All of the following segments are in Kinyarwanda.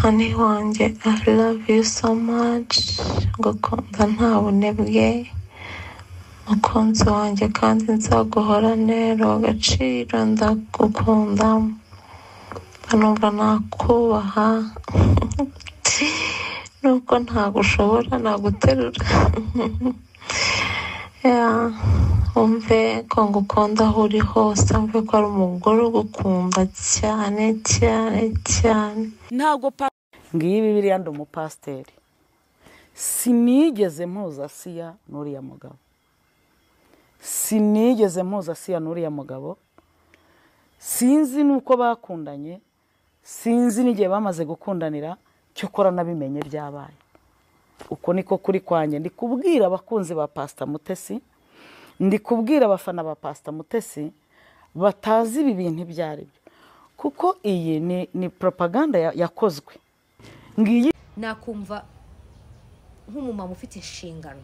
Honey wanjye, I love you so much, ngukunda nta bunebwe, mukunzi wanjye, kandi nzaguhorane agaciro, ndagukunda, numva nakubaha nubwo ntagushobora naguterura. Yeah, wumve ko ngukunda aho uri hose, wumve ko ari umugore ugukunda cyane cyane cyane. Ntabwo Ngiyi Bibiliya, ndi umupasiteri. Sinigeze mpuza Asiya n'uriya mugabo, sinigeze mpuza Asiya n'uriya mugabo. Sinzi n'uko bakundanye, sinzi n'igihe bamaze gukundanira. Cyokora nabimenye byabaye. Uko niko kuri kwanjye. Ndi kubwira abakunzi ba Pasita Mutesi, ndi kubwira abafana ba Pasita Mutesi batazi ibi bintu ibyo ari byo, kuko iyi ni propaganda yakozwe. Ngiyi. Nakumva nk'umumama ufite inshingano,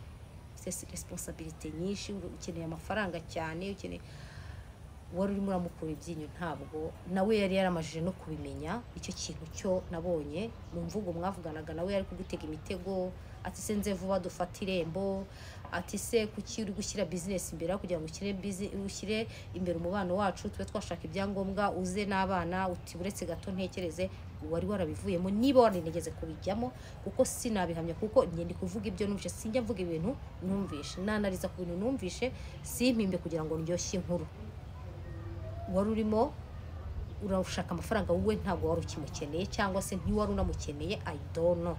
ufite responsabilité nyinshi, ukeneye amafaranga cyane, ukeneye, wari urimo uramukura ibyinyo. Ntabwo nawe yari yaramajije no kubimenya. Icyo kintu cyo nabonye mu mvugo mwavuganaga, nawe yari kugutega imitego, ati: "Se nze vuba dufate irembo?" Ati: "Se kuki uri gushyira business imbere aho kugira ngo ushyire imbere umubano wacu, tube twashaka ibyangombwa, uze n'abana?" Uti: "Uretse gato ntekereze." Wari warabivuyemo niba warinigeze kubijyamo, kuko sinabihamya, kuko njye ndi kuvuga ibyo numvishe. Sinjya mvuga ibintu numvishe, nanariza ku bintu numvishe, simpimbe kugira ngo ndyoshye inkuru. Wari urimo urashaka amafaranga wowe, ntabwo wari ukimukeneye, cyangwa se ntiwari unamukeneye, I don't know.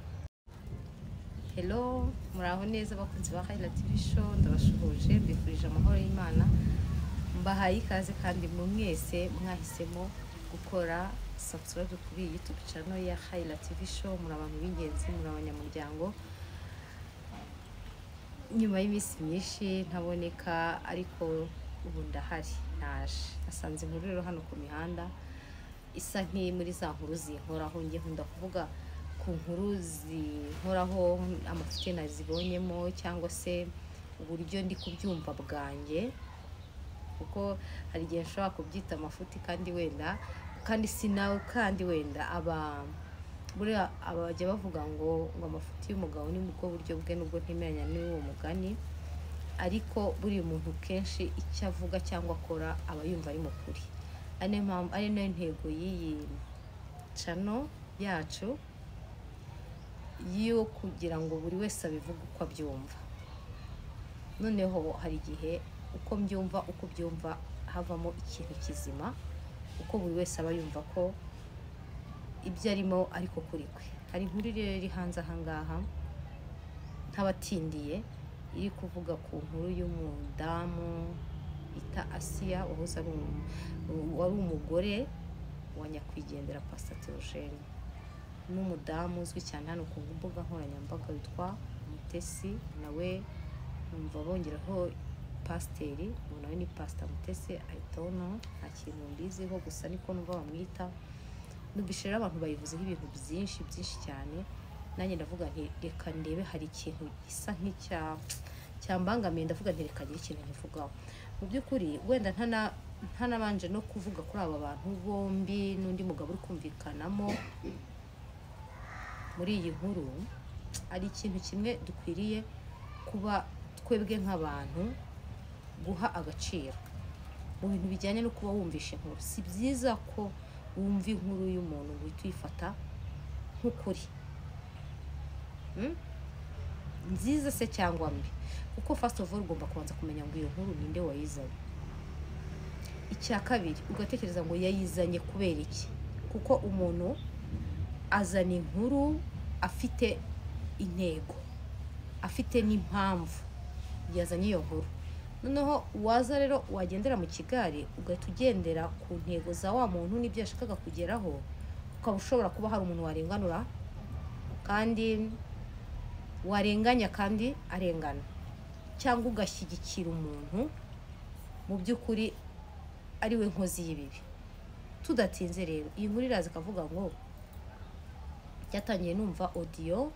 Hello, muraho neza abakunzi ba Hayila TV Show, ndabashuhuje, mbifurije amahoro y'Imana, mbahaye ikaze kandi mu mwese mwahisemo gukora subscribe kuri iyi YouTube channel ya Hayila TV Show. Muri abantu b'ingenzi, muri abanyamuryango. Nyuma y'iminsi myinshi ntaboneka, ariko ubu ndahari, naje nasanze inkuru rero hano ku mihanda, isa nk'iri muri za nkuru zinkoraho. Njye nkunda kuvuga ku nkuru zinkoraho, amafuti nazibonyemo cyangwa se uburyo ndi kubyumva bwanjye, kuko hari igihe nshobora kubyita amafuti kandi wenda kandi si nawe, kandi wenda aba buriya abajya bavuga ngo amafuti y'umugabo ni bwo buryo bwe. Nubwo ntemeranya n'uwo mugani, ariko buriya umuntu kenshi icyo avuga cyangwa akora aba yumva ari mu kuri. Ari nayo mpamvu, ari nayo ntego y'iyi channel yacu, yo kugira ngo buri wese abivuge uko abyumva. Noneho hari igihe uko mbyumva, uko ubyumva, havamo ikintu kizima, uko buri wese aba yumva ko ibyo arimo ariko kuri kwe. Hari inkuru rero iri hanze ahangaha, ntabatindiye, iri kuvuga ku nkuru y'umudamu bita Asiya, wahoze ari wari umugore wa nyakwigendera Pastor Theogene, n'umudamu uzwi cyane hano ku mbuga nkoranyambaga witwa Mutesi. Nawe numva bongeraho pasiteri, ngo nawe ni Pasita Mutesi. I don't know, nta kintu mbiziho, gusa niko numva bamwita. Numvise rero abantu bayivuzeho ibintu byinshi byinshi cyane, nanjye ndavuga nti: "Reka ndebe." Hari ikintu gisa nk'icya cyambangamiye, ndavuga nti: "Reka ngire ikintu nkivugaho." Mu by'ukuri wenda ntanabanje no kuvuga kuri aba bantu bombi n'undi mugabo uri kumvikanamo muri iyi nkuru, ari ikintu kimwe dukwiriye kuba twebwe nk'abantu guha agaciro mu bintu bijyanye no kuba wumvisha inkuru. Si byiza ko wumva inkuru y'umuntu ngo uhite uyifata nk'ukuri, Nziza se cyangwa mbi, kuko first of all ugomba kubanza kumenya ngo iyo nkuru ninde wayizanye. Icya kabiri, ugatekereza ngo yayizanye kubera iki, kuko umuntu azana inkuru afite intego, afite n'impamvu yazanye iyo nkuru. Noneho waza rero wagendera mu kigare, ugahita ugendera ku ntego za wa muntu n'ibyo yashakaga kugeraho, ukaba ushobora kuba hari umuntu warenganura kandi warenganya kandi arengana, cyangwa ugashyigikira umuntu mu by'ukuri ari we nkozi y'ibibi. Tudatinze rero, iyi nkuru iraza ikavuga ngo byatangiye numva audio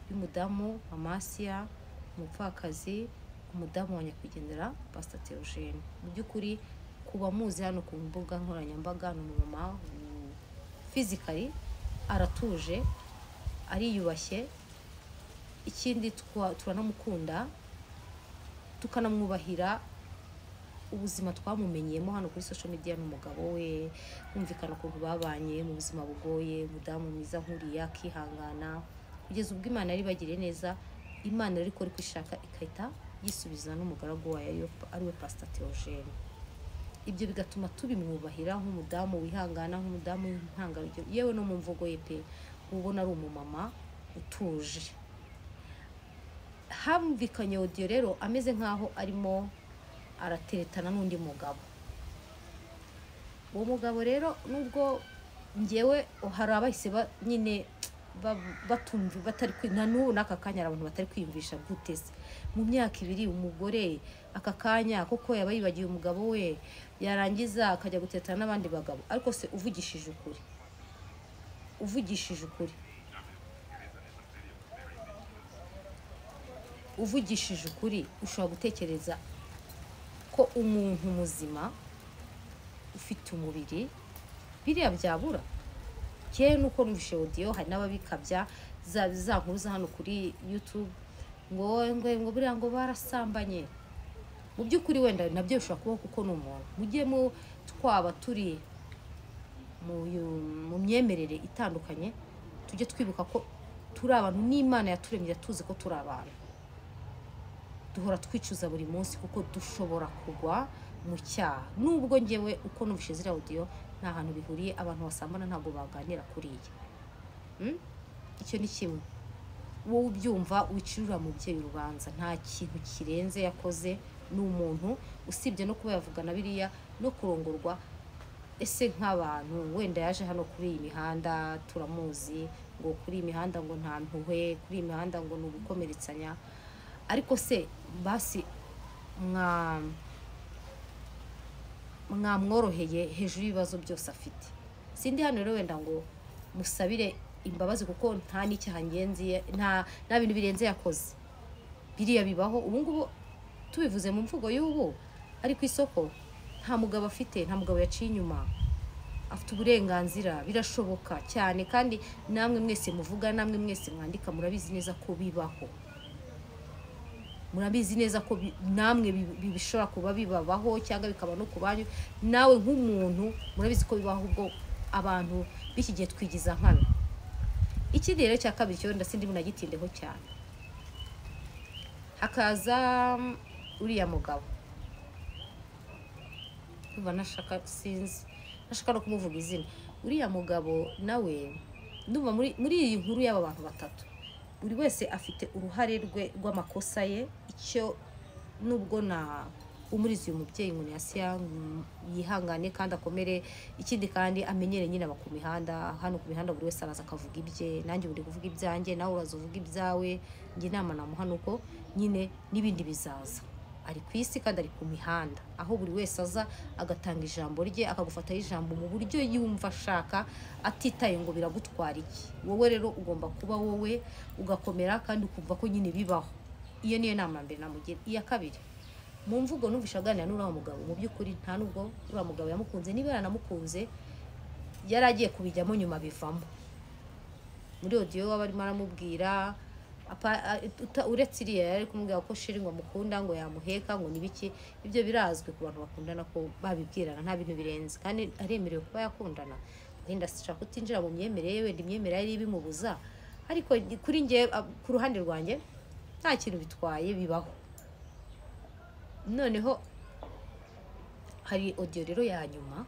y'umudamu Amasiya, umupfakazi, umudamu wa nyakwigendera Pastor Theogene. Mu by'ukuri kuba muzi hano ku mbuga nkoranyambaga, ni umumama physically aratuje. Ariyubashye, ikindi turanamukunda, tukanamwubahira ubuzima twamumenyeyemo hano kuri social media n'umugabo we, kumvikana ukuntu babanye mu buzima bugoye, umudamu mwiza nk'uriya akihangana kugeza ubwo Imana yari ibagiriye neza. Imana ariko iri kwishaka ikahita yisubiza n'umugaragu wayo ariwe Pastor Theogene. Ibyo bigatuma tubimwubahira nk'umudamu wihangana, nk'umudamu w'intangarugero, yewe no mu mvugo ye pe ubona ari umumama utuje. Hamvikanye audio rero ameze nkaho arimo arateretana n'undi mugabo. Uwo mugabo rero nubwo ngewe hari abahise nyine batumva batari na n'ubu n'aka kanya hari abantu batari kwiyumvisha gute se mu myaka 2 umugore aka kanya koko yaba yibagiwe umugabo we, yarangiza akajya gutetana n'abandi bagabo. Ariko se uvugishije ukuri, uvugishije ukuri ushobora gutekereza ko umuntu muzima ufite umubiri biriya byabura? Kera nuko numvise audio hari n'ababikabya za nkuru za hano kuri YouTube ngo ngo buriya ngo barasambanye. Mu by'ukuri wenda nabyo bishobora kubaho kuko ni umuntu. Mujye mu twaba turi mu myemerere itandukanye, tujye twibuka ko turi abantu n'Imana yaturemye tuzi ko turi abantu. Duhora twicuza buri munsi kuko dushobora kugwa mu cyaha. Nubwo ngewe uko numvise ziriya audio nta hantu bihuriye, abantu basambana ntabwo baganira kuriya. Icyo ni kimwe. Wowe ubyumva wicirura mubyeyi urubanza, nta kintu kirenze yakoze, ni umuntu usibye no kuba yavugana biriya no kurongorwa. Ese nk'abantu wenda yaje hano kuri iyi mihanda turamuzi, ngo kuri iyi mihanda ngo nta mpuhwe, kuri iyi mihanda ngo ni ugukomeretsanya. Ariko se basi mwamworoheye hejuru y'ibibazo byose afite. Sindi hano rero wenda ngo musabire imbabazi kuko nta n'icyaha ngenzi, nta bintu birenze yakoze. Biriya bibaho ubu ngubu tubivuze mu mvugo y'ubu, ari ku isoko nta mugabo afite, nta mugabo yaciye inyuma, afite uburenganzira, birashoboka cyane. Kandi namwe mwese muvuga, namwe mwese mwandika, murabizi neza ko bibaho, murabizi neza ko namwe bishobora kuba bibabaho cyangwa bikaba no kubanyu. Nawe nk'umuntu murabizi ko bibaho, ubwo abantu b'iki gihe twigiza nkana. Ikindi rero cya kabiri cyo ndasindi munagitindeho cyane, hakaza uriya mugabo kuva nashaka, sinzi nashaka no kumuvuga izina. Uriya mugabo nawe ndumva muri iyi nkuru y'aba bantu batatu buri wese afite uruhare rwe rw'amakosa ye. Icyo nubwo na umurizi uyu mubyeyi ngo Asiya yihangane kandi akomere, ikindi kandi amenyere nyine aba ku mihanda. Hano ku mihanda buri wese araza akavuga ibye, nanjye buri kuvuga ibyanjye, nawe uraza uvuga ibyawe. Njye inama namuha nuko nyine n'ibindi bizaza. Ari ku isi kandi ari ku mihanda, aho buri wese aza agatanga ijambo rye, akagufataho ijambo mu buryo yumva ashaka, atitaye ngo biragutwara iki. Wowe rero ugomba kuba wowe, ugakomera kandi ukumva ko nyine bibaho. Iyo niyo nama mbere namugira. Iya kabiri, mu mvugo numvisha aganira n'uriya mugabo, mu by'ukuri nta nubwo uriya mugabo yamukunze, niba yaranamukunze yari agiye kubijyamo nyuma bivamo. Muri audio waba arimo aramubwira uretse iriya yari kumubwira ko shiri ngo amukunda, ngo yamuheka, ngo nibiki. Ibyo birazwi ku bantu bakundana ko babibwirana, nta bintu birenze, kandi aremerewe kuba yakundana. Wenda ashaka kutinjira mu myemerere ye, wenda imyemerere yari ibimubuza, ariko kuri nge ku ruhande rwanjye nta kintu bitwaye, bibaho. Noneho hari audio rero ya nyuma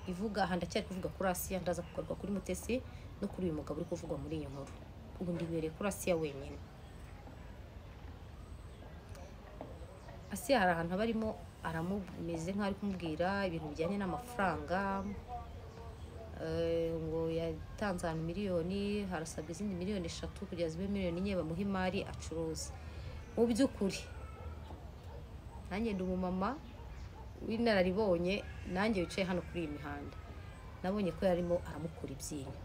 ivuga, aha ndacyari kuvuga kuri Asiya, ndaza kugaruka kuri Mutesi no kuri uyu mugabo uri kuvugwa muri iyi nkuru. Ubu ndibereye kuri Asiya wenyine. Asiya hari ahantu barimo aramumeze nkaho ari kumubwira ibintu bijyanye n'amafaranga, ngo yatanze ahantu miliyoni, harasabwa izindi miliyoni 3 kugira zibe miliyoni 4 bamuhe imari acuruza. Mu by'ukuri nanjye ndi umumama w'inararibonye, nanjye wicaye hano kuri iyi mihanda, nabonye ko yarimo aramukura ibyinyo.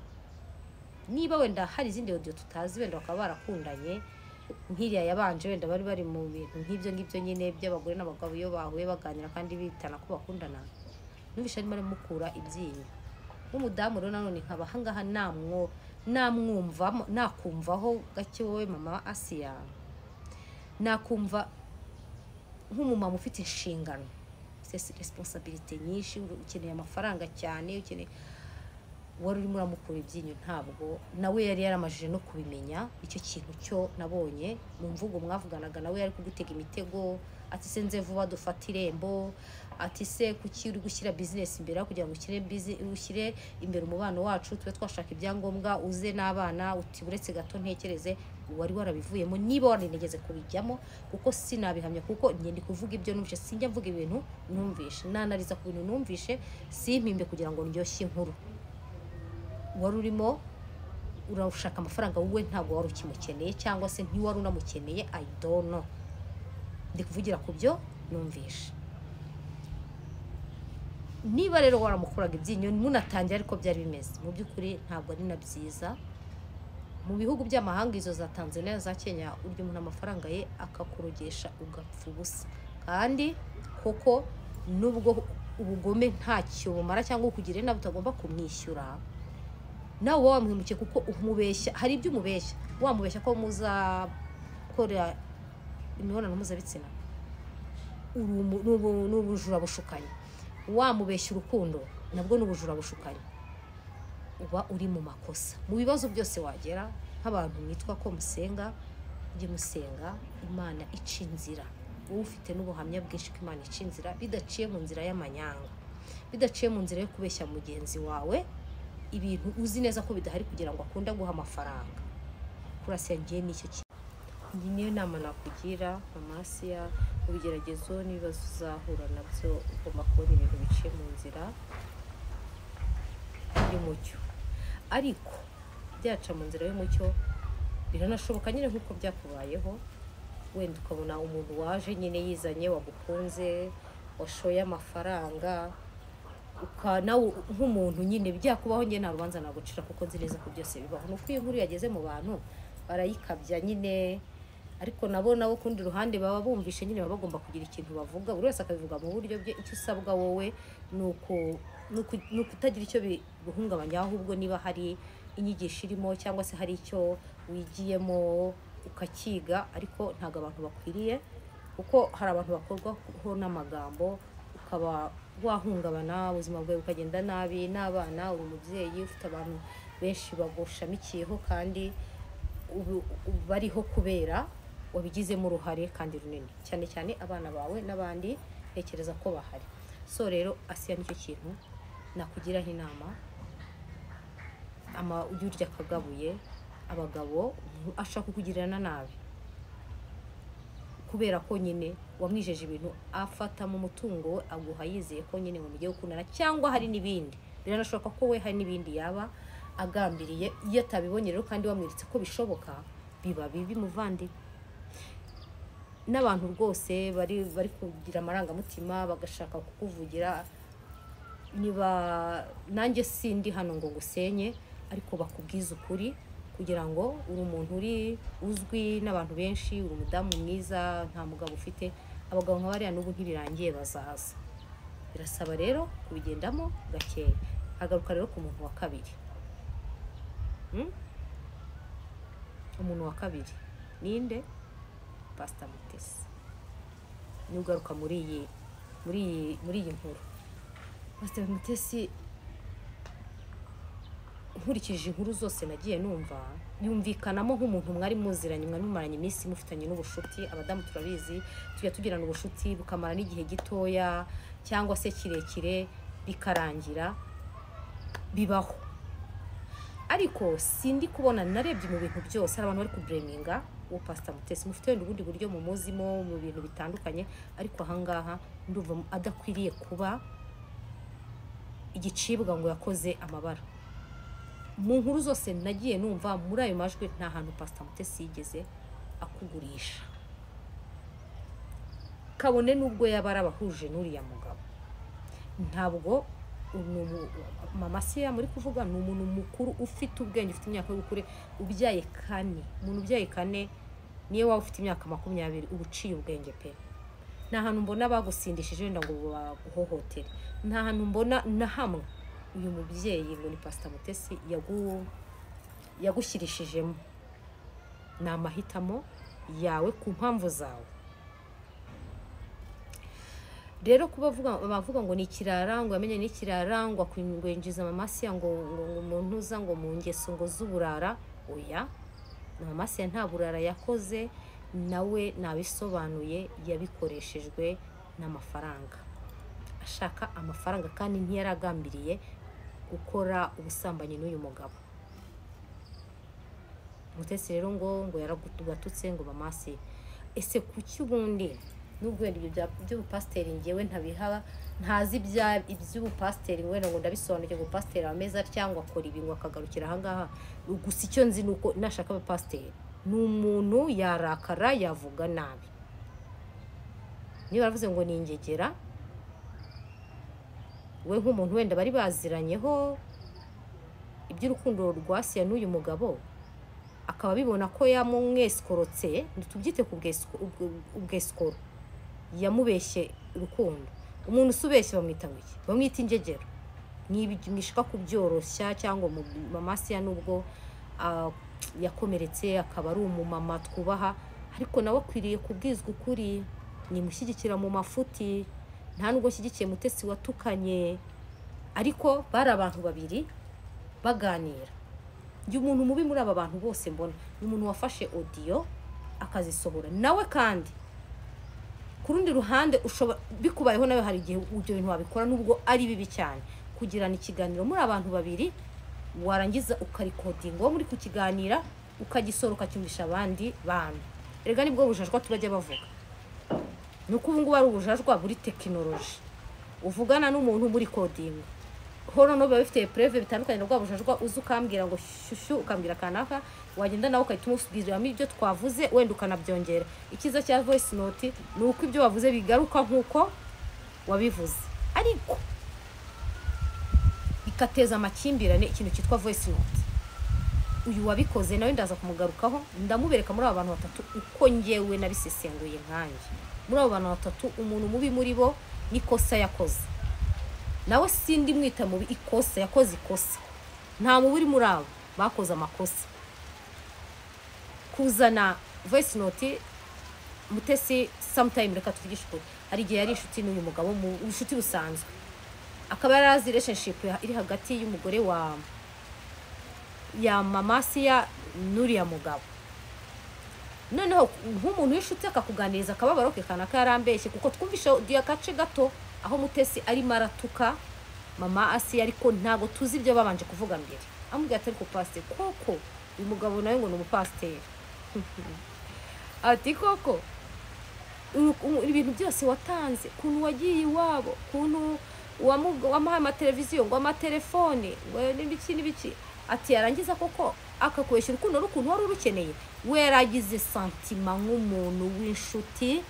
Niba wenda hari izindi audio tutazi, wenda bakaba barakundanye nk'iriya yabanje, wenda bari bari mu bintu nk'ibyo ngibyo nyine by'abagore n'abagabo iyo bahuye baganira kandi bitana ko bakundana, numvisha arimo aramukura ibyinyo. Nk'umudamu rero nanone nkaba ahangaha namwo Namwumva nakumvaho gake wowe mama Asiya, nakumva nk'umumama ufite inshingano, ufite responsibility nyinshi, ukeneye amafaranga cyane, ukeneye wari urimo uramukura ibyinyo, ntabwo nawe yari yaramajije no kubimenya. Icyo kintu cyo nabonye mu mvugo mwavuganaga nawe yari kugutega imitego, ati se nze vuba dufate irembo, ati se kuki uri gushyira business imbere kugira ngo ushyire imbere umubano wacu, tube twashaka ibyangombwa uze n'abana, uti uretse gato ntekereze. Wari warabivuyemo niba warinigeze kubijyamo, kuko sinabihamya, kuko njye ndi kuvuga ibyo numvishe, sinjya mvuga ibintu numvishe, nanariza ku bintu numvishe, simpimbe kugira ngo ndyoshye inkuru. Wari urimo urashaka amafaranga wowe ntabwo wari ukimukeneye, cyangwa se ntiwari unamukeneye, I don't know, ndi kuvugira ku byo numvishe. Niba rero waramukuraga ibyinyo munatangira ariko byari bimeze, mu by'ukuri ntabwo ari na byiza. Mu bihugu by'amahanga izo za Tanzania za Kenya, urya umuntu amafaranga ye akakurogesha ugapfa ubusa. Kandi koko nubwo ubugome ntacyo bumara cyangwa ukugirira nabi utagomba kumwishyura, nawe uba wamuhemukiye kuko umubeshya, hari ibyo umubeshya, wamubeshya ko muzakora imibonano mpuzabitsina, ni ubujura bushukanye, wamubeshya urukundo nabwo ni ubujura bushukanye, uba uri mu makosa. Mu bibazo byose wagera nk'abantu mwitwa ko musenga, mujye musenga Imana ica inzira. Wowe ufite n'ubuhamya bwinshi ko Imana ica inzira bidaciye mu nzira y'amanyanga, bidaciye mu nzira yo kubeshya mugenzi wawe ibintu uzi neza ko bidahari kugira ngo akunde guha amafaranga. Kurasiya ngiye nicyo kintu. Iyi niyo nama nakugira mama Asiya, mu bigeragezo n'ibibazo uzahura nabyo ugomba kubona ibintu biciye mu nzira y'umucyo. Ariko byaca mu nzira y'umucyo biranashoboka nyine nk'uko byakubayeho, wenda ukabona umuntu waje nyine yizanye, wagukunze, washoye amafaranga, nawe nk'umuntu nyine byakubaho. Njye nta rubanza nagucira kuko nzi neza ko byose bibaho. Nuko iyo inkuru yageze mu bantu barayikabya nyine, ariko nabo kundi ruhande baba bumvishe nyine baba bagomba kugira ikintu bavuga, buri wese akabivuga mu buryo bwe. Icyo usabwa wowe ni ukutagira icyo biguhungabanya, ahubwo niba hari inyigisho irimo cyangwa se hari icyo wigiyemo ukakiga. Ariko ntabwo abantu bakwiriye, kuko hari abantu bakorwaho n'amagambo ukaba wahungabana, ubuzima bwawe bukagenda nabi, n'abana, uri umubyeyi ufite abantu benshi bagushamikiyeho kandi bariho kubera wabigizemo uruhare kandi runini, cyane cyane abana bawe n'abandi ntekereza ko bahari. So rero Asiya nicyo kintu nakugiraho inama, ujye urya akagabuye. Abagabo ashaka kukugirana nabi kubera ko nyine wamwijeje ibintu, afata mu mutungo we aguha yizeye ko nyine ngo mugiye gukundana, cyangwa hari n'ibindi biranashoboka ko we hari n'ibindi yaba agambiriye. Iyo atabibonye rero kandi wamweretse ko bishoboka, biba bibi muvandi. N'abantu rwose bari kugira amarangamutima bagashaka kukuvugira, niba nanjye sindi hano ngo ngusenye, ariko bakubwiza ukuri kugira ngo uri umuntu uri uzwi n'abantu benshi, uri umudamu mwiza, nta mugabo ufite. Abagabo nka bariya n'ubu ntibirangiye bazaza. Birasaba rero kubigendamo gakeya. Agaruka rero ku muntu wa kabiri. Umuntu wa kabiri ninde? Pastor Mutesi. Nugaruka muri iyi nkuru. Pastor Mutesi, nkurikije inkuru zose nagiye numva, yumvikanamo nk'umuntu mwari muziranye, mwari mumaranye iminsi mufitanye n'ubushuti. Abadamu turabizi, tujya tugirana ubushuti bukamara n'igihe gitoya cyangwa se kirekire bikarangira, bibaho. Ariko sindi kubona, narebye mu bintu byose hari abantu bari kubreminga uwo Pastor Mutesi, mufite wenda ubundi buryo mumuzimo mu bintu bitandukanye, ariko ahangaha ndumva adakwiriye kuba igicibwa ngo yakoze amabara. Mu nkuru zose nagiye numva muri ayo majwi, nta hantu Pastor Mutesi yigeze akugurisha, kabone nubwo yaba arabahuje n'uriya mugabo. Ntabwo mama Asiya muri kuvuga ni umuntu mukuru ufite ubwenge, ufite imyaka y'ubukure, ubyaye kane. Umuntu ubyaye kane niyo waba ufite imyaka 20 uba uciye ubwenge pe. Nta hantu mbona bagusindishije wenda ngo baguhohotere, nta hantu mbona na hamwe uyu mubyeyi ngo ni Pastor Mutesi Yagushyirishijemo ni amahitamo yawe ku mpamvu zawe. Rero kuba bavuga ngo ni ikirara, ngo yamenye ni ikirara, ngo akwinjiza Mama Asiya ngo umuntu uza ngo mu ngeso ngo z'uburara, oya, Mama Asiya nta burara yakoze, nawe nabisobanuye, yabikoreshejwe n'amafaranga, ashaka amafaranga, kandi ntiyaragambiriye gukora ubusambanyi n'uyu mugabo. Mutesi rero ngo yaragatutse ngo Mama Asiya. Ese kuki ubundi nubwo wenda ibyo by'ubupasiteri ngewe ntabihaba, ntazi iby'ubupasiteri wenda ngo ndabisobanukirwe, ngo pasiteri ameza cyangwa akora ibi ngo akagarukira aha ngaha. Gusa icyo nzi ni uko nashaka abapasiteri ni umuntu yarakara, yavuga nabi, niba baravuze ngo ni ingegera, we nk'umuntu wenda bari baziranyeho iby'urukundo rwa Asiya n'uyu mugabo, akaba abibona ko yamumwesikorotse, tubyite ku bwesikoro, yamubeshye urukundo. Umuntu usubeshye bamwita ngo iki? Bamwita ingegera. Mwishaka kubyoroshya cyangwa Mama Asiya nubwo yakomeretse akaba ari umumama twubaha, ariko nawe akwiriye kubwizwa ukuri. Nimushyigikira mu mafuti, nta nubwo nshyigikiye Mutesi watukanye, ariko bari abantu babiri baganira. Njye umuntu mubi muri aba bantu bose mbona ni umuntu wafashe audio akazisohora. Nawe kandi ku rundi ruhande ushobora bikubayeho nawe, hari igihe ibyo bintu wabikora nubwo ari bibi cyane, kugirana ikiganiro muri abantu babiri warangiza ukarikodinga uwo muri kukiganira, ukagisora ukacyumvisha abandi bantu. Erega nibwo bujajwa turajya bavuga, nuko ubu ngubu ari ubujajwa buri tekinoloji, uvugana n'umuntu muri kodinga ho noneho biba bifite preve bitandukanye na bwa bujajwa uza ukambwira ngo shyushyu, ukambwira kanaka, wagenda nawe ukahita umusubizamo ibyo twavuze, wenda ukanabyongera. Icyiza cya voice note ni uko ibyo wavuze bigaruka nk'uko wabivuze, ariko bigateza amakimbirane ikintu cyitwa voice note. Uyu wabikoze nawe ndaza kumugarukaho, ndamubereka muri aba bantu batatu uko ngewe nabisesenguye nkanjye. Muri abo bantu batatu umuntu mubi muri bo n'ikosa yakoze, nawe sindi mwita mubi, ikosa yakoze ikosa, nta mubi uri muri abo bakoze amakosa. Kuzana voice note Mutesi sometime, reka tuvugishe ukuri, hari igihe yari inshuti n'uyu mugabo mu bucuti busanzwe, akaba yarazi relationship iri hagati y'umugore wa ya Mama Asiya n'uriya mugabo. Noneho nk'umuntu w'inshuti akakuganiriza akababaro ke kanaka yarambeshye, kuko twumvishe agace gato aho Mutesi arimo aratuka Mama Asiya, ariko ntago tuzi ibyo babanje kuvuga mbere. Amubwira ati ariko pasiteri koko uyu mugabo nawe ngo ni umupasiteri, ati koko ibintu byose watanze, ukuntu wagiye iwabo, ukuntu wamuhaye amateleviziyo ngo amatelefone ngo n'ibiki n'ibiki, ati yarangiza koko akakubeshya urukundo n'ukuntu wari urukeneye. We yaragize santima nk'umuntu w'inshuti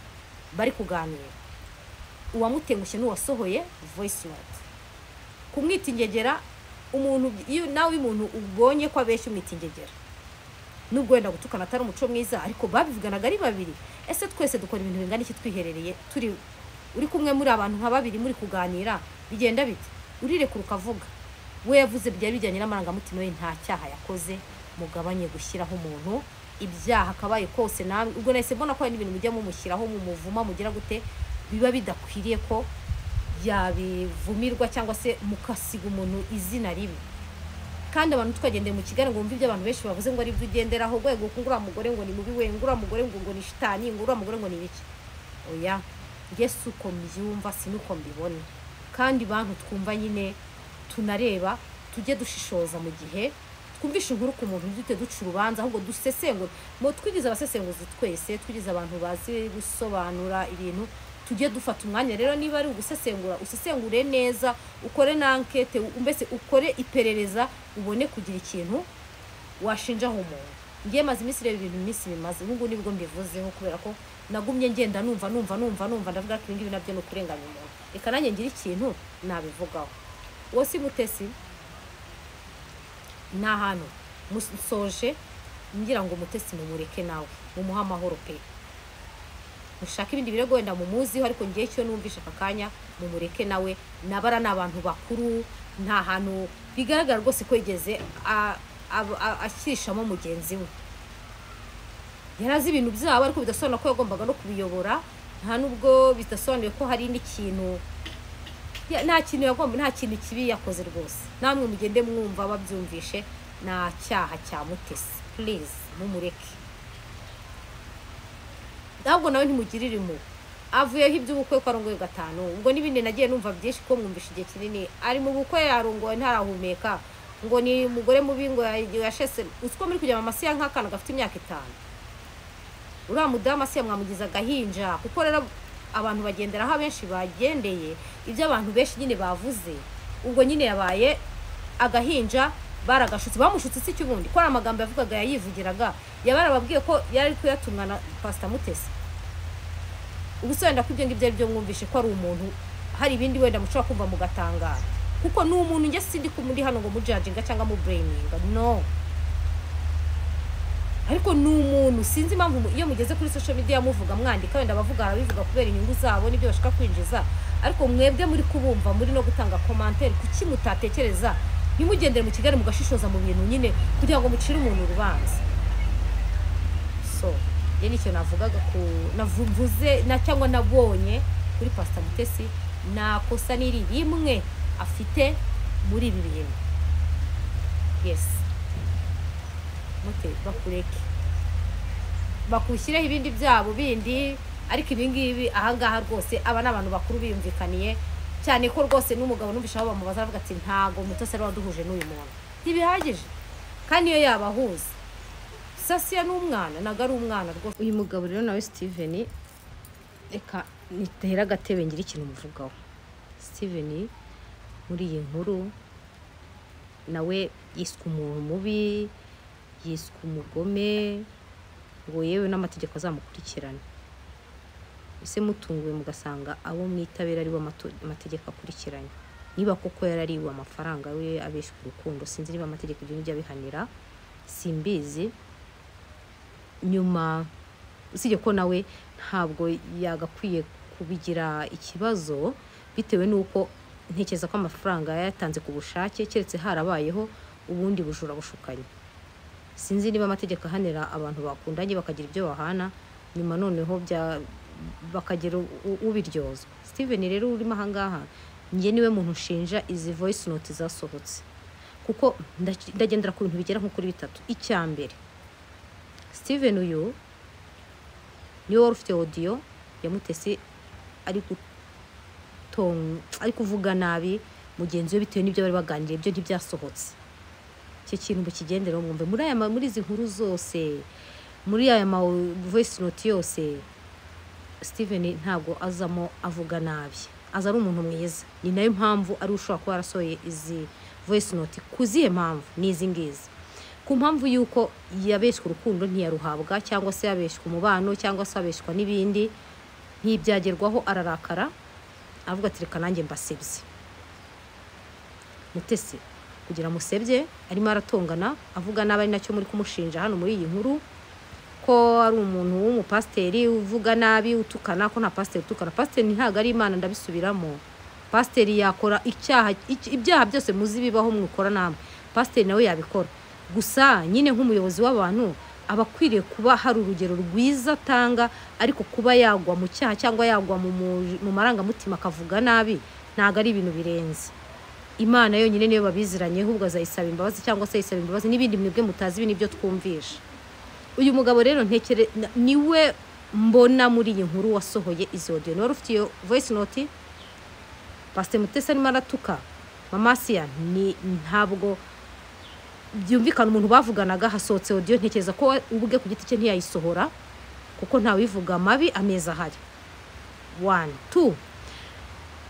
bari kuganira, uwamutengushye n'uwasohoye voice note. Kumwita ingegera, umuntu nawe umuntu ubonye ko abeshya umwita ingegera, nubwo wenda gutukana atari umuco mwiza, ariko babivuganaga ari babiri. Ese twese dukora ibintu bingana iki twiherereye, turi uri kumwe muri abantu nka babiri muri kuganira, bigenda bite? Urirekura ukavuga. We yavuze byari bijyanye n'amarangamutima ye, nta cyaha yakoze. Mugabanye gushyiraho umuntu ibyaha akabaye kose. Namwe ubwo nahise mbona ko hari n'ibintu mujya mumushyiraho mumuvuma mugira gute, biba bidakwiriye ko yabivumirwa cyangwa se mukasiga umuntu izina ribi. Kandi abantu twagendeye mu Kigali ngo wumve ibyo abantu benshi bavuze ngo ari byo ugenderaho, rwego ngo uriya mugore ngo ni mubi, we ngo uriya mugore ngo ni shitani, ngo uriya mugore ngo ni ibiki. Oya, njye si uko mbyumva, si n'uko mbibona. Kandi bantu twumva nyine tunareba, tujye dushishoza mu gihe twumvishe inkuru ku muntu, ntidute duca urubanza, ahubwo dusesengure. Mu twigize abasesenguzi twese, twigize abantu bazi gusobanura ibintu, tujye dufata umwanya. Rero niba ari ugusesengura, usesengure neza, ukore na enquête, mbese ukore iperereza, ubone kugira ikintu washinjaho umuntu. Ngiye maze iminsi reba ibintu iminsi bimaze, ubu nibwo mbivuzeho kubera ko nagumye ngenda numva numva numva numva ndavuga ko ibingibi nabyo ni ukurenganya umuntu, reka nanjye ngire ikintu nabivugaho. Uwo si Mutesi, ni ahantu musoje ngira ngo Mutesi mumureke nawe mumuhe amahoro pe, mushaka ibindi birego wenda mumuziho, ariko ngiye cyo numvisha aka kanya mumureke nawe. Nabara ni abantu bakuru, nta hantu bigaragara rwose ko yigeze ashyirishamo mugenzi we. Yarazi ibintu byabo, ariko bidasobanura ko yagombaga no kubiyobora, nta nubwo bidasobanuye ko hari n'ikintu, nta kintu yagomba, nta kintu kibi yakoze rwose. Namwe mugende mwumva babyumvishe, nta cyaha cya Mutesi, please mumureke. Ntabwo nawe ntimugirire impuhwe, avuyeho iby'ubukwe ko arongoye 5, ubwo n'ibindi nagiye numva byinshi ko mwumvishe igihe kinini ari mu bukwe, yarongoye ntarahumeka, ngo ni umugore mubi, ngo yashese. Uziko muri kujya mama Asiya nk'akana gafite imyaka 5, uriya mudamu Asiya mwamugize agahinja. Kuko rero abantu bagendera aho abenshi bagendeye, ibyo abantu benshi nyine bavuze, ubwo nyine yabaye agahinja, baragashutse, bamushutse si cy'ubundi ko ari amagambo yavugaga yayivugiraga, yabarababwiye ko yari kuyatumwa na Pastor Mutesi. Ubu se wenda ko ibyo ngibyo ari byo mwumvishe ko ari umuntu, hari ibindi wenda mushobora kumva mugatangara, kuko ni umuntu. Njye sindi kumuri hano ngo mujudginga cyangwa mu blaminga, no, ariko ni umuntu. Sinzi impamvu iyo mugeze kuri social media muvuga mwandika, wenda abavuga arabivuga kubera inyungu zabo n'ibyo bashaka kwinjiza, ariko mwebwe muri kubumva muri no gutanga commentaire, kuki mutatekereza ntimugendere mu Kigali mugashishoza mu bintu nyine kugira ngo mucire umuntu urubanza? So ye nicyo navugaga ku navuze na cyangwa nabonye kuri Pastor Mutesi, nta kosa n'iri rimwe afite muri ibi bintu. Yes, Mute, bakureke bakushyireho ibindi byabo bindi, ariko ibi ngibi ahangaha rwose aba ni abantu bakuru biyumvikaniye cyane, ko rwose n'umugabo numvisha aho bamubaza aravuga ati ntago Mutesi ari waduhuje n'uyu muntu, ntibihagije. Kandi iyo yabahuza Sasiya n'umwana, ntago ari umwana rwose. Uyu mugabo rero nawe Steven, reka nitera agatebe ngira ikintu muvugaho. Steven muri iyi nkuru nawe yiswe umuntu mubi, yiswe umugome, ngo yewe n'amategeko azamukurikirana. Ese mutunguwe mugasanga abo mwitabira ari bo amategeko akurikiranye? Niba koko yarariwe amafaranga we abeshywa urukundo, sinzi niba amategeko ibyo ngibyo abihanira, simbizi. Nyuma usibye ko nawe ntabwo yagakwiye kubigira ikibazo, bitewe n'uko ntekereza ko amafaranga yayatanze ku bushake, keretse harabayeho ubundi bujura bushukanye. Sinzi niba amategeko ahanira abantu bakundanye bakagira ibyo bahana, nyuma noneho bakagira ubiryozwa. Steven rero urimo ahangaha, njye niwe muntu nshinja izi voice note zasohotse, kuko ndagendera ku bintu bigera nko kuri 3. Icya mbere, Steven uyu niwe wari ufite audio ya Mutesi ari kuvuga nabi mugenzi we bitewe n'ibyo bari baganiriye, ibyo ntibyasohotse. Icyo kintu mukigenderaho mwumve muri izi nkuru zose, muri aya ma voice note yose, Steven ntabwo azamo avuga nabi, aza ari umuntu mwiza. Ni nayo mpamvu ari ushobora kuba yarasohoye izi voice note. Kuzihe mpamvu ni izi ngizi? Ku mpamvu yuko yabeshywe urukundo ntiyaruhabwa, cyangwa se yabeshywe umubano, cyangwa se abeshywa n'ibindi, ntibyagerwaho, ararakara avuga ati reka nanjye mbasebye. Mutesi kugira musebye arimo aratongana avuga nabi, ari nacyo muri kumushinja hano muri iyi nkuru, ko ari umuntu w'umupasiteri uvuga nabi utukana, ko nta pasiteri utukana. Pasiteri ntabwo ari Imana, ndabisubiramo. Pasiteri yakora icyaha, ibyaha byose muzi bibaho mwikora namwe, pasiteri nawe yabikora. Gusa nyine nk'umuyobozi w'abantu aba akwiriye kuba hari urugero rwiza atanga, ariko kuba yagwa mu cyaha cyangwa yagwa mu marangamutima akavuga nabi ntabwo ari ibintu birenze. Imana yonyine niyo babiziranye, ahubwo azayisaba imbabazi cyangwa se ayisaba imbabazi n'ibindi mwebwe mutazi, ibi nibyo twumvisha. Uyu mugabo rero ntekere niwe mbona muri iyi nkuru wasohoye izi audio, niwe ufite iyo voice note. Pastor Mutesi arimo aratuka Mama Asiya, ni ntabwo byumvikana umuntu bavuganaga, hasohotse audio, ntekereza ko ubwe ku giti cye ntiyayisohora kuko ntawivuga mabi ameza ahari. 1 2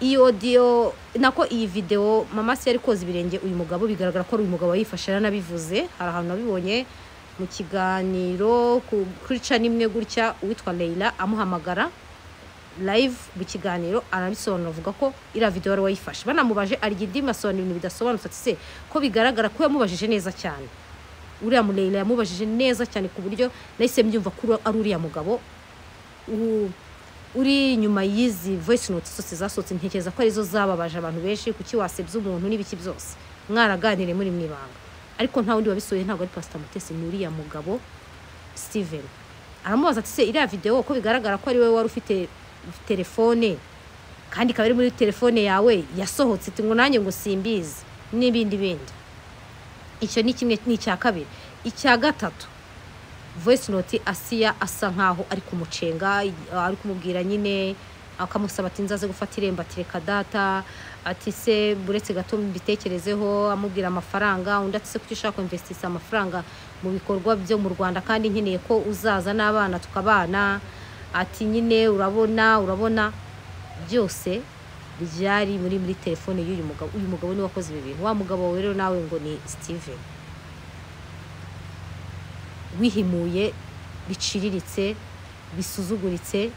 iyi audio nako iyi video Mama Asiya ari koza ibirenge uyu mugabo, bigaragara ko ari uyu mugabo yifashe, yaranabivuze. Hari ahantu nabibonye mu kiganiro kuri channel imwe gutya, uwitwa Leila amuhamagara live mu kiganiro arabisobanura, avuga ko iriya video wari wayifashe. Banamubaje arya indimi asobanura ibintu bidasobanutse, ati se ko bigaragara ko yamubajije neza cyane. Uriya Leila yamubajije neza cyane ku buryo nahise mbyumva ko ari uriya mugabo uri nyuma y'izi voice notes zose zasohotse. Ntekereza ko arizo zababaje abantu benshi, kuki wasebye umuntu n'ibiki byose mwaraganire muri mwibanga. Ariko nta wundi wabisohoye, ntabwo ari Pastor Mutesi, ni uriya mugabo Steven. Aramubaza ati se iriya video ko bigaragara ko ari wowe wari ufite telefone kandi ikaba iri muri telefone yawe yasohotse, ati ngo nanjye ngo simbizi n'ibindi bindi. Icyo ni kimwe. Ni icya kabiri. Icya gatatu, voice note Asiya asa nkaho ari kumucenga, ari kumubwira nyine, akamusaba ati nzaze gufata irembo, ati reka data, ati se buretse gato mbitekerezeho, amubwira amafaranga. Undi ati se kuki ushaka investisa amafaranga mu bikorwa byo mu Rwanda kandi nkeneye ko uzaza n'abana tukabana, ati nyine urabona byose byari muri telefone y'uyu mugabo. Uyu mugabo niwe wakoze ibi bintu. Wa mugabo rero nawe ngo ni Steven, wihimuye biciriritse bisuzuguritse,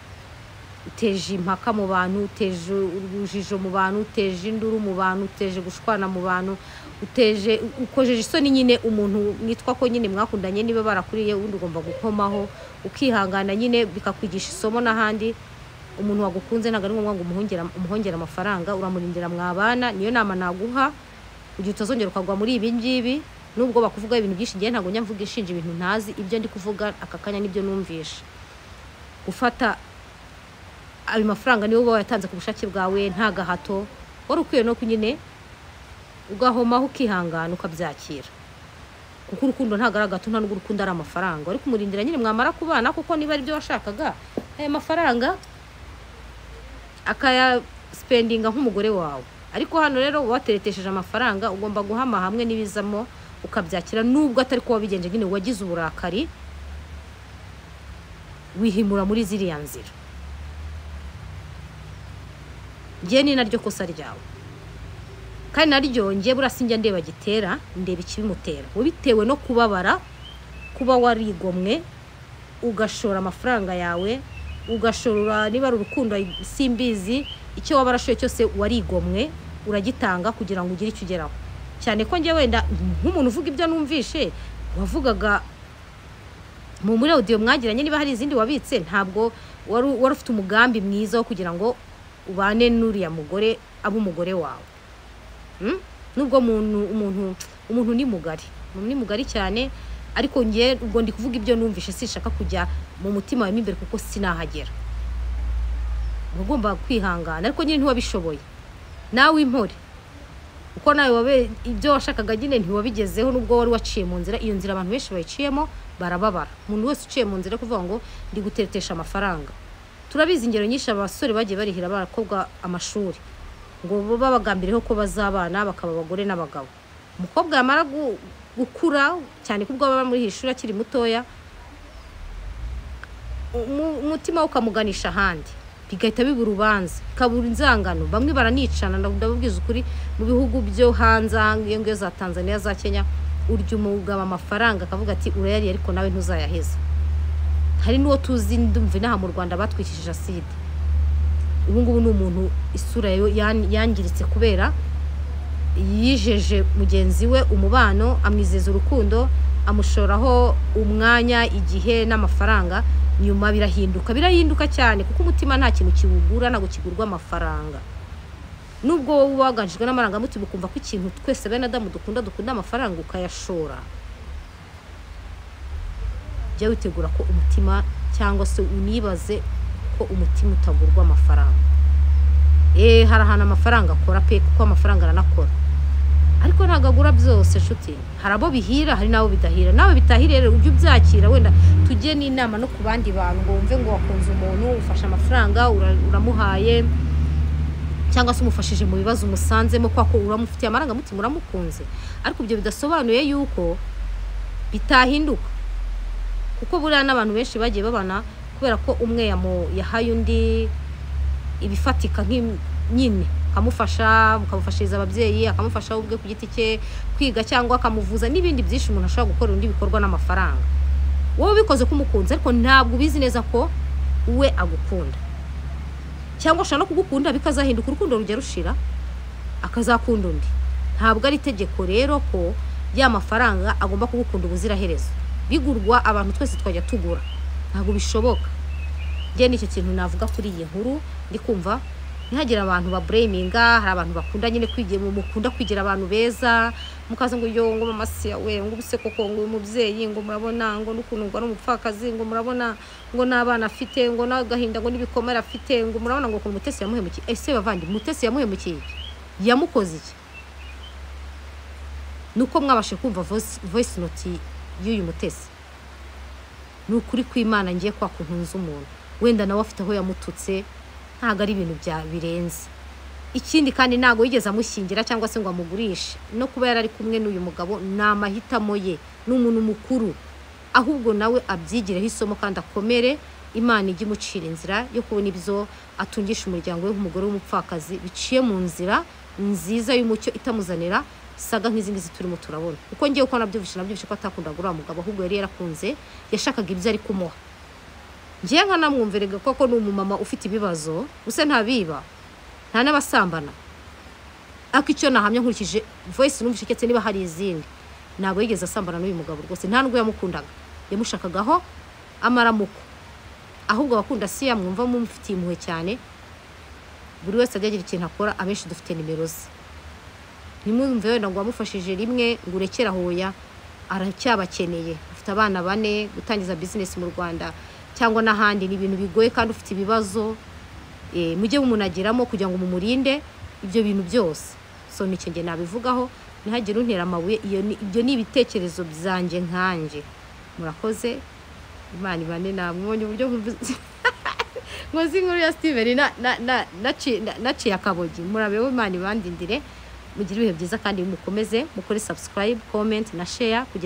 uteje impaka mu bantu, uteje urujijo mu bantu, uteje induru mu bantu, uteje gushwana mu bantu, uteje ukojeje isoni nyine umuntu mwitwa ko nyine mwakundanye, niba barakuriye ubundi ugomba gukomaho ukihangana nyine bikakwigisha isomo. N'ahandi umuntu wagukunze ntabwo ari ngombwa ngo umuhongere amafaranga, uramurindira mwabana. Niyo nama naguha kugira utazongera ukagwa muri ibi ngibi. Nubwo bakuvuga ibintu byinshi, ngiye ntabwo njya mvuga ishinja ibintu ntazi. Ibyo ndi kuvuga aka kanya nibyo numvisha. Gufata ayo mafaranga niyo uba wayatanze ku bushake bwawe, nta gahato, wari ukwiye no nyine ugahomaho ukihangana ukabyakira, kuko urukundo ntabwo ari agahato, nta nubwo urukundo ari amafaranga. Wari kumurindira nyine mwamara kubana, kuko niba ari byo washakaga aya mafaranga akayasipendinga nk'umugore wawe. Ariko hano rero wateretesheje amafaranga, ugomba guhama hamwe n'ibizamo ukabyakira, nubwo atari ko wabigenje nyine wagize uburakari wihimura muri ziriya nzira. Ngiye ni naryo kosa ryawe, kandi naryo ngiye buriya sinjya ndeba gitera, ndeba ikibimutera. Bitewe no kubabara, kuba warigomwe ugashora amafaranga yawe, ugashora niba ari urukundo simbizi, icyo waba warashoye cyose warigomwe uragitanga kugira ngo ugire icyo ugeraho. Cyane ko njye wenda nk'umuntu uvuga ibyo numvishe, wavugaga muri audio mwagiranye, niba hari izindi wabitse, ntabwo wari ufite umugambi mwiza wo kugira ngo ubane n'uriya mugore abe umugore wawe. Nubwo umuntu ni mugari, umuntu ni mugari cyane, ariko ngiye ubwo ndi kuvuga ibyo numvishe, sinshaka kujya mu mutima wawe imbere kuko sinahagera. Ugomba kwihangana, ariko nyine ntiwabishoboye nawe impore, kuko nawe ibyo washakaga nyine ntiwabigezeho, nubwo wari waciye mu nzira. Iyo nzira abantu benshi bayiciyemo barababara. Umuntu wese uciye mu nzira kuvuga ngo ndi guteretesha amafaranga, turabizi ingero nyinshi abasore bagiye barihira abakobwa amashuri ngo babagambireho ko bazabana bakaba abagore n'abagabo. Umukobwa yamara gukura cyane kubwo baba muri ishuri akiri mutoya, umutima we ukamuganisha ahandi, bigahita biba urubanza, bikabura inzangano, bamwe baranicana. Ndababwiza ukuri, mu bihugu byo hanze iyo ngiyo za Tanzania za Kenya, urya umugabo amafaranga akavuga ati urayariye ariko nawe ntuzayaheza. Hari n'uwo tuzi ndumva inaha mu Rwanda batwikishije acide, ubu ngubu ni umuntu isura yangiritse kubera yijeje mugenzi we umubano, amwizeza urukundo, amushoraho umwanya, igihe n'amafaranga, nyuma birahinduka cyane, kuko umutima nta kintu kiwugura, ntabwo kigurwa amafaranga. Nubwo wowe waganjijwe n'amarangamutima ukumva ko ikintu twese bene Adamu dukunda amafaranga ukayashora, jya witegura ko umutima, cyangwa se unibaze ko umutima utagurwa amafaranga. Hari ahantu amafaranga akora pe, kuko amafaranga aranakora, ariko ntabwo agura byose nshuti. Hari abo bihira, hari n'abo bidahira. Nawe bitahira rero ujye ubyakira, wenda tujye n'inama no ku bandi bantu ngo wumve ngo wakunze umuntu, ufashe amafaranga uramuhaye, cyangwa se umufashije mu bibazo umusanzemo, kwa ko uramufitiye amarangamutima uramukunze, ariko ibyo bidasobanuye yuko bitahinduka. Kuko buriya n'abantu benshi bagiye babana kubera ko umwe yahaye undi ibifatika nyine, akamufasha, akamufashiriza ababyeyi, akamufasha ubwe ku giti cye kwiga, cyangwa akamuvuza n'ibindi byinshi umuntu ashobora gukora undi bikorwa n'amafaranga. Wowe ubikoze kumukunze, ariko ntabwo ubizi neza ko we agukunda, cyangwa ashobora no kugukunda bikazahinduka urukundo rujya rushira akazakunda undi. Ntabwo ari itegeko rero ko ya mafaranga agomba kugukunda ubuziraherezo. Bigurwa abantu twese twajya tugura, ntabwo bishoboka. Njye nicyo kintu navuga kuri iyi nkuru. Ndi kumva ntihagire abantu ba blaminga. Hari abantu bakunda nyine mukunda kwigira abantu beza, Mukaza ngo yo ngo mama Siya we, ngo ubuse koko ngo uyu mubyeyi, ngo murabona ngo n'ukuntu ngo ari umupfakazi, ngo murabona ngo n'abana afite, ngo n'agahinda, ngo n'ibikomere afite, ngo murabona ngo ukuntu Mutesi yamuhemukiye. Ese bavandi, Mutesi yamuhemukiye iki? Yamukoze iki? Nuko mwabashe kumva voice note y'uyu Mutesi. Ni ukuri kw'Imana, ngiye kwa kuntu nzi umuntu, wenda nawe afite aho yamututse, ntabwo ari ibintu bya birenze. Ikindi kandi, ntabwo yigeze amushyingira cyangwa se ngo amugurishe. No kuba yari ari kumwe n'uyu mugabo ni amahitamo ye, ni umuntu mukuru. Ahubwo nawe abyigireho isomo kandi akomere, Imana ijye imucira inzira yo kubona ibyo atungisha umuryango we nk'umugore w'umupfakazi, biciye mu nzira nziza y'umucyo, itamuzanira saga nk'izi ngizi turimo turabona. Kuko ngewe uko nabyumvishe, nabyumvishe ko atakundaga uriya mugabo, ahubwo yari yarakunze, yashakaga ibyo ari kumuha. Ngewe nkanamwumverega koko ni umumama ufite ibibazo gusa, ntabiba, nta n'abasambana. Ariko icyo nahamya nkurikije voice numvishe, keretse niba hari izindi, ntabwo yigeze asambana n'uyu mugabo rwose. Nta nubwo yamukundaga, yamushakagaho amaramuko. Ahubwo abakunda Siya, mwumva mumufitiye impuhwe cyane, buri wese ajya agira ikintu akora. Abenshi dufite nimero ze. Ntimwumve wenda ngo wamufashije rimwe ngo urekere aho, oya, aracyabakeneye. Afite abana bane. Gutangiza bizinesi mu Rwanda cyangwa n'ahandi ni ibintu bigoye kandi ufite ibibazo. Mujye mumunagiramo kugira ngo mumurinde ibyo bintu byose. So nicyo njye nabivugaho, ntihagire untera amabuye. Ibyo ni ibitekerezo byanjye nkanjye. Murakoze, Imana ibane namwe. Mubonye uburyo nkoze inkuru ya Steven naciye akabogi. Murabeho, Imana ibandindire, mugire ibihe byiza kandi mukomeze mukore subscribe, comment na share kugira